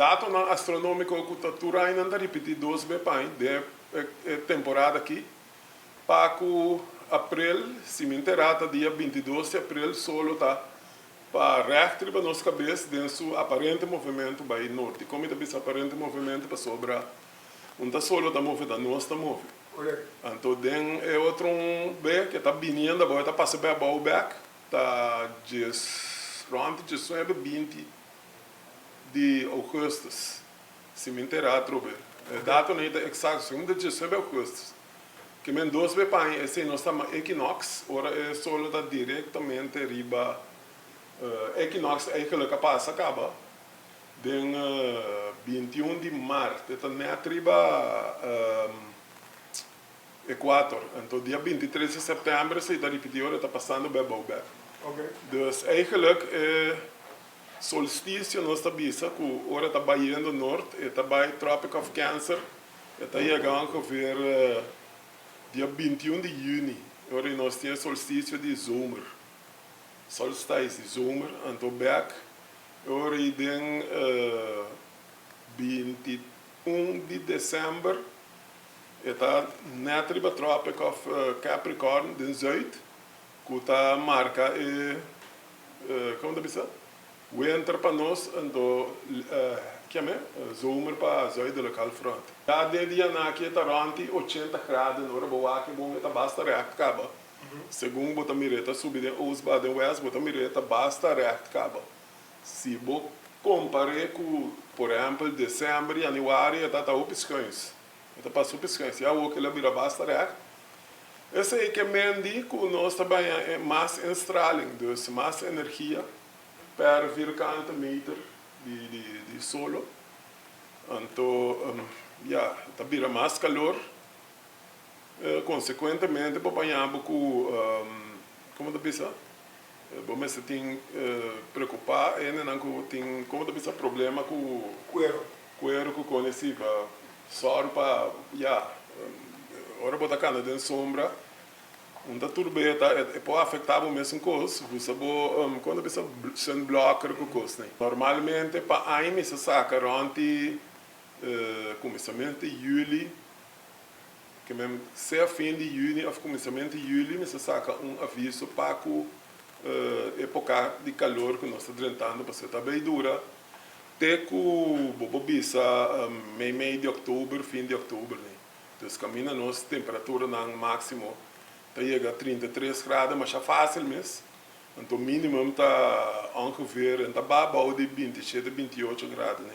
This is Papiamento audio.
Datonan astronómiko ku ta tur añanan ta ripití dos be pa aña den e temporada akí. Pa ku aprel, si mi enterá ta dia 22 di aprel, solo ta pa règt riba nos kabes den su aparente movementu bai nort. Dikon mi ta bisa aparente movementu? Pasobra un ta solo ta move, ta nos ta move. Anto den e otro un be ke ta biniendo abou, e ta pasa bai abou bèk, ta djes rònt 19, 20 di augustus, si mi entera atrobe. E datonan ei ta eksakto, segun ta 19 augustus. Ke men dos be paña esei nos ta ma equinox, ora e solo ta direktamente riba equinox eigenlijk a pasa kaba den 21 di mart, e ta nèt riba ekuator. Anto dia 23 di sèptèmber esei ta ripití ora e ta pasando bèk bou bèk. Dus eigenlijk e solstisio nos ta bisa ku ora e ta bayendo nort e ta bai Tropic of Cancer, e ta yega ongeveer dia 21 di yüni ora nos tin e solstisio di zomer, solstice di zomer. Anto bèk ora ei den 21 di desèmber e ta nèt riba Tropic of Capricorn den zuid ku ta marka e, komo ta bisa, winter pa nos anto kiam'e zomer pa zuidelijk halfrond. Ya den dianan aki e ta rònt di 80 graden, ora bo wak e bon e ta basta règt kaba. Segun bo ta mira e ta subi den oost ba den west bo ta mira e ta basta règt kaba. Si bo kompar'é ku por ehèmpel desèmber, yanüari e ta ta hopi schuins. E ta pasa hopi schuins. Ya awor ku el a bira basta règt. Esei ke men di ku nos ta baña mas instraling, dus mas energia per vierkante meter di solo. Anto ya, ta bira mas kalor. Konsekuentemente bo baña bo ku, komo ta bisa, bo mester tin preokupá hendenan ku tin, komo ta bisa, problema ku Kuero. Kuero ku kone si pa sòru pa ya ora bo ta kanda den sombra un ta turbeta e por afektá bo mesun kos usa bo kon ta bisa sunblocker ku kosnan. Normalmente pa aña mi sa saka rònt di kuminsamentu di yüli ke men sea fin di yüni òf kuminsamentu di yüli mi sa saka un aviso pa ku epoka di kalor ku nos ta drentando pasobra ta bay dura te ku bo por bisa mei mei di òktober, fin di òktober ni. Dus kaminda nos temperaturanan máksimo ta yega 33 grado masha fásil mes, anto mínimum ta ongeveer en ta ba abou di 27, 28 grado ni.